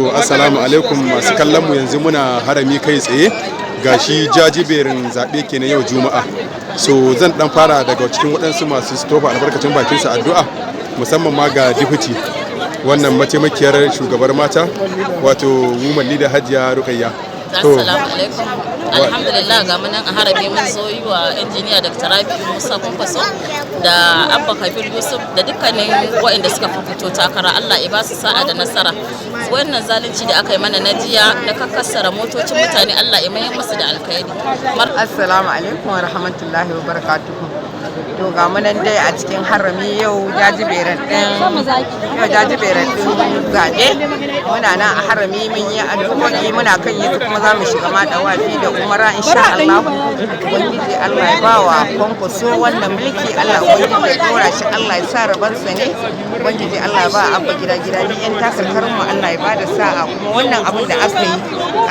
Assalamu alaikum masu kallon mu, yanzu muna harami kai tsaye, gashi jajiberin zaɓe kenan yau Juma'a. So zan dan fara daga cikin waɗansu masu tofa albarkacin bakin su, addu'a musamman ma ga deputy, wannan mataimakiyar shugabar mata, wato woman leader, Hajiya Rukayya. To. Assalamu alaikum. Alhamdulillah, ga mu nan a harami, mun zo yi wa injiniya Dr. Rabi'u Musa Kwankwaso da Abba Kabir Yusuf da dukkanin waɗanda suka fito takara, Allah ya ba su sa'a da nasara. Wannan zalunci da aka yi mana na jiya na kakkassara motocin mutane, Allah ya mayar musu da alkhairi. Assalamu alaikum wa rahmatullahi wa barakatuhu. To, ga mu nan dai a cikin harami yau, jajiberin din zaɓe. Muna nan a harami, mun yi addu'o'i, muna kan yi, kuma za mu shiga ma dawafi da umara insha Allah. Ubangiji Allah ya ba wa Kwankwaso wannan mulki, Allah Ubangiji ya dora shi, Allah ya sa rabansa ne. Ubangiji Allah ya ba Abba gida gida, duk yan takarkarin mu Allah ya bada sa'a. Kuma wannan abin da aka yi,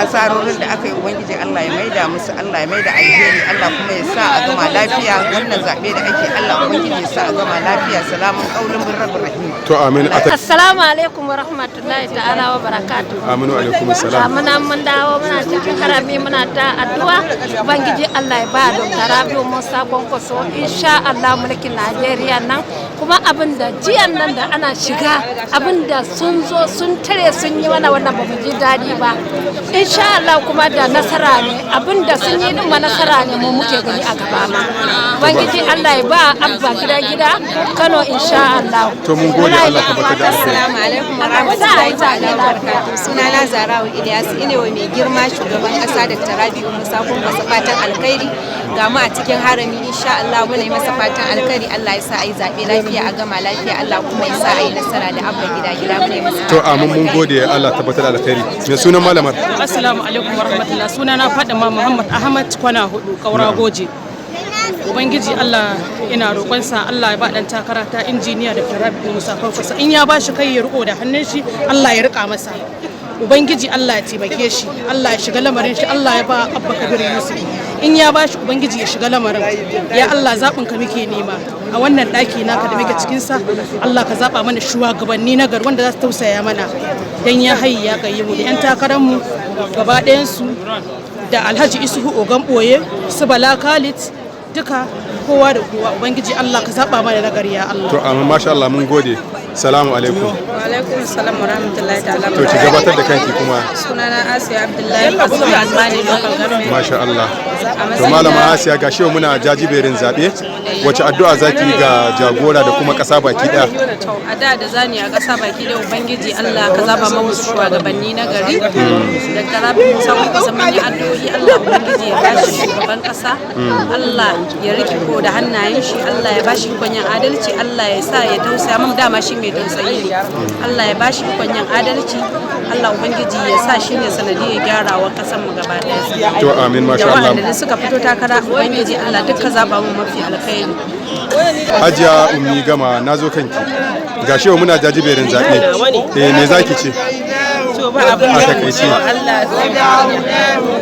asarorin da aka yi, Ubangiji Allah ya maida musu, Allah ya maida alheri, Allah kuma ya sa a gama lafiya. Wannan zaɓe da ake, Allah Ubangiji ya sa a gama lafiya. Salamun qaulun min rabbir rahim. To, amin. Assalamu alaikum wa rahmatullahi ta'ala wa barakatuh. Aminu, alaikum assalam. Muna mun dawo, muna cikin harami, muna ta addu'a. Ubangiji Allah ya ba Dr. Rabiu Musa Kwankwaso insha Allah mulkin Najeriya nan. Kuma abin da jiyan nan da ana shiga, abin da sun zo sun tare sun yi mana, wannan ba mu ji daɗi ba. Insha Allah kuma da nasara ne, abin da sun yi din ma nasara ne, mu muke gani a gaba ma. Ubangiji Allah ya ba Abba gida gida Kano insha Allah. To, mun gode, Allah tabbatar da alheri. Assalamu alaikum wa rahmatullahi ta'ala wa barakatuh. Sunana Zarawu Ilyas, ine wa mai girma shugaban kasa Dr. Rabi'u Musa Kwankwaso fatan alkhairi. Ga mu a cikin harami, insha Allah muna yi masa fatan alkhairi. Allah ya sa a yi zaɓe lafiya, a gama lafiya, Allah kuma ya sa a yi nasara da Abba gida gida, muna yi masa To, amin, mun gode, Allah tabbatar da alkhairi. Me sunan malamar? Assalamu alaikum wa rahmatullah. Sunana Fadima Muhammad Ahmad, Kwana Hudu, Kaura Goje. Ubangiji Allah ina roƙonsa, Allah ya ba dan takara ta injiniya Dr. Rabi'u Musa Kwankwaso. In ya ba shi kai ya riko da hannun shi, Allah ya rika masa. Ubangiji Allah ya taimake shi, Allah ya shiga lamarin shi, Allah ya ba Abba Kabir Yusuf. In ya ba shi, Ubangiji ya shiga lamarin. Ya Allah, zaɓin ka muke nema a wannan ɗaki naka da muke cikin sa. Allah ka zaɓa mana shugabanni na gari wanda za su tausaya mana. Dan ya hayyi ya mu da 'yan takararmu gaba ɗayansu, da Alhaji Isuhu Ogan Boye, su Bala Khalid, duka kowa da kowa. Ubangiji Allah ka zaba mana nagari, ya Allah. To, amin, masha Allah, mun gode. Salamu alaikum. Wa alaikum salam wa rahmatullahi ta'ala. To, ki gabatar da kanki kuma. Sunana Asiya Abdullahi Azmani Local Government. Masha Allah. To, malama Asiya, gashi yau muna jajiberin zaɓe, wace addu'a zaki yi ga jagora da kuma ƙasa baki ɗaya? To, a da da zani a ƙasa baki da, Ubangiji Allah ka zaba mu shugabanni na gari. Da Rabi Musa Kwankwaso mun yi addu'o'i, Allah Ubangiji ya bashi shugaban ƙasa. Allah ya rike ko da hannayen shi, Allah ya bashi ikon yin adalci, Allah ya sa ya tausaya mun, dama shi mai tausayi ne. Allah ya bashi ikon yin adalci, Allah Ubangiji ya sa shi ne sanadiyar gyarawa ƙasar mu gaba ɗaya. To, amin, masha Da Allah. waɗanda suka fito takara, Ubangiji Allah duk ka zaba mu mafi alkhairi. Hajiya Ummi Gama, na zo kanki. Gashi yau muna jajiberin zaɓe, eh, me zaki ce? To, ba abin A da takaice. mu Allah sai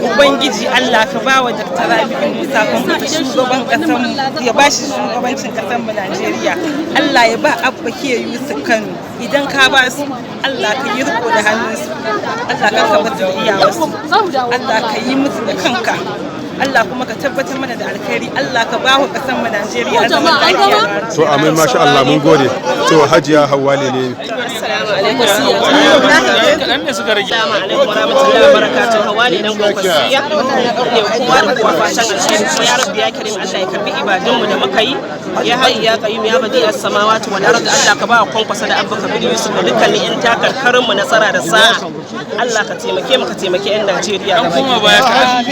Ubangiji Allah ka ba wa Dr. Rabi'u Musa Kwankwaso shugaban kasar mu, ya ba shi shugabancin kasar mu Najeriya. Allah ya ba Abba Kiya Yusuf Kano. Idan ka ba su, Allah ka yi riko da hannunsu. Allah ka ka basu iyawarsu. Allah ka yi musu da kanka. Allah kuma ka tabbatar mana da alkhairi. Allah ka ba wa kasar mu Najeriya zaman lafiya. To, amin, masha Allah, mun gode. To, Hajiya Hawwa ne. Assalamu alaikum wa rahmatullahi wa barakatuh. Hawa ne dan Kwankwasiya. Ne kowa da kowa fatan alheri, kuma ya Rabbi ya Karim, Allah ya karbi ibadun mu da muka yi. Ya hayy ya qayyum ya badi as-samawati wal ard, Allah ka ba wa Kwankwasa da Abba Kabir Yusuf da dukkanin yan takarkarin mu nasara da sa'a. Allah ka taimake mu, ka taimake yan Najeriya gaba.